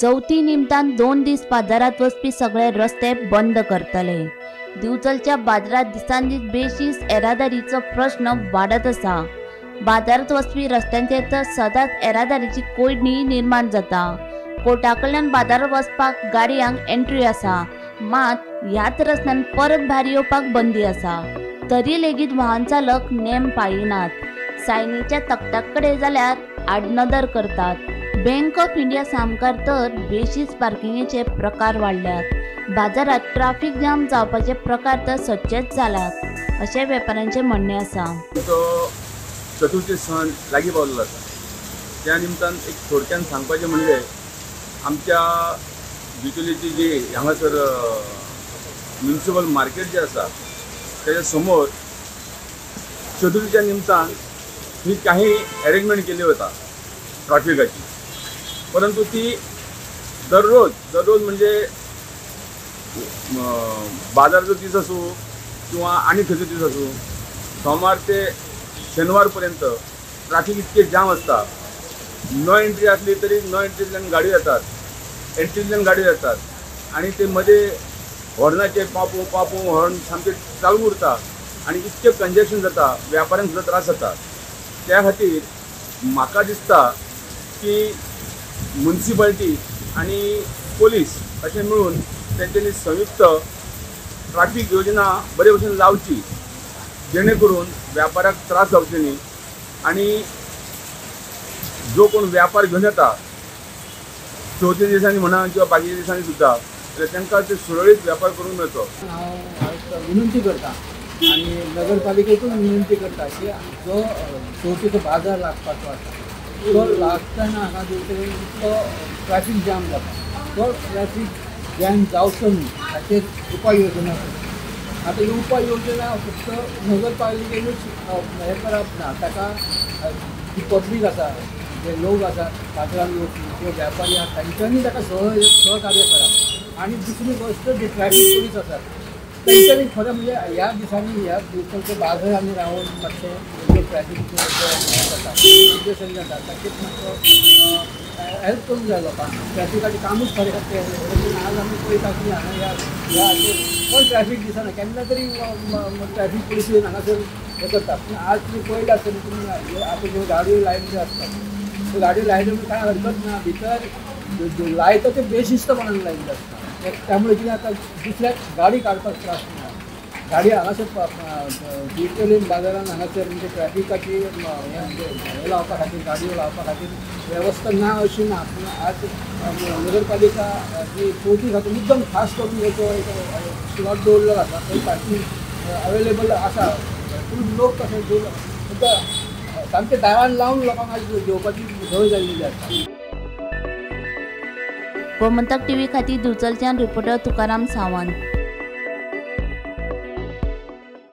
चवथी निमतान 2 दीस बाजारात वचपी सगळे रस्ते बंद करतले। दिवचलच्या बाजारात दिसान दीस बेशीस येरादारीचो प्रश्न वाडत आसा। बाजारात वचपी रस्त्यांचेर तर सदांच येरादारीची कोंयडी निर्माण जाता। कोर्टा कडल्यान बाजारात वचपाक गाडयांक एंट्री आसा, मात ह्याच रस्त्यान परत भायर येवपाक बंदी आसा। तरी लेगीत वाहन चालक नेम पाळिनात। सायनीच्या तकट्या कडेन जाल्यार आडनदर करतात। बँक ऑफ इंडिया सामकार तर बेशीस पार्किंगेचे प्रकार वाडल्यात। बाजारात ट्राफिक जाम जावपाचे प्रकार तर सदचेच जाल्यात अशें वेपाऱ्यांचें म्हणणें आसा। चतुर्थी सण लागीं पावलेलो आसा, त्या निमतान एक थोडक्यान सांगपाचें म्हणजे आमच्या दिवचलेची जी हांगासर म्युनिसिपल मार्केट जें आसा त्याच्या समोर चतुर्थीच्या निमतान ही काही अरेंजमेंट केली वता ट्राफिकाची, परंतु ती दररोज दररोज म्हणजे बाजाराचो दीस आसूं किंवा आनी खंयचो दीस आसूं, सोमार ते शनिवारपर्यंत ट्राफिक इतके जाम आसता। नो एंट्री आसली तरी नो एंट्रींतल्यान गाडयो येतात, एंट्रींतल्यान गाडयो येतात आनी ते मदें हॉर्नाचे पापू पापू हॉर्न सामकें चालू उरता आनी इतकें कंजेशन जाता, व्यापाऱ्यांक सुद्दां त्रास जाता। त्या खातीर म्हाका दिसता की म्युनिसिपालिटी आनी पोलीस अशें मेळून तेंच्यांनी संयुक्त ट्राफीक योजना बरे भशेन लावची, जेणे करून व्यापाऱ्याक त्रास जावचे न्ही आनी जो कोण व्यापार घेवन येता चवथी दिसांनी म्हणा किंवा बाकीच्या दिसांनी सुद्दां, जाल्यार तांकां ते सुरळीत व्यापार करूंक मेळचो। हांव विनंती करता आनी नगरपालिकेकूय विनंती करता की जो चवथीचो बाजार लागपाचो आसा तो लागतना हांगा दिवचले इतलो ट्रॅफिक जाम जाता, तो ट्रॅफिक जॅम जावचो न्हय हाचेर उपाय योजना करता। आतां ही उपाय योजना फक्त नगरपालिकेनूच हें करप ना, ताका जी पब्लीक आसा, जे लोक आसा बाजारान येवपी किंवा व्यापारी आसा तांच्यांनी ताका सहकार्य करप। आनी दुसरी गोश्ट जे ट्रॅफिक पुलीस आसात तेंच्यांनी खरें म्हणजे ह्या दिसांनी ह्या दिवचलच्या बाजारांनी रावन मातशें जे ट्रॅफिक जाता कंजेशन जाता ताचेर मातसो हेल्प करूंक जाय लोकांक। ट्रॅफिकाचें कामूच खरें तें आज आमी पळयता की हांगा ह्या हाचेर कोण ट्रॅफिक दिसना, केन्ना तरी ट्रॅफिक पुलीस येवन हांगासर हें करता। पूण आज तुमी पळयता आसतलें तुमी आतां ज्यो गाडयो लायिल्ल्यो आसतात त्यो गाडयो लायल्यो म्हणजे कांय हरकत ना, भितर लायता ते बेशिस्तपणान लायिल्ले आसता। त्यामुळे कितें जाता दुसऱ्याक गाडी काडपाक त्रास ना। गाडी हांगासर दिवचले बाजारान हांगासर म्हणजे ट्रॅफिकाची हें लावपा खातीर गाडयो लावपा खातीर वेवस्था ना अशी ना, पूण आज नगरपालिका जी चवथी खातीर मुद्दम खास करून हेचो एक स्लॉट दवरलेलो आसा, थंय पार्किंग अवेलेबल आसा, पूण लोक कशें सामकें दारान लावन लोकांक आज घेवपाची संवय जाल्ली आसा। गोमंतक टीव्ही खातीर दिवचलच्यान रिपोर्टर तुकाराम सावंत।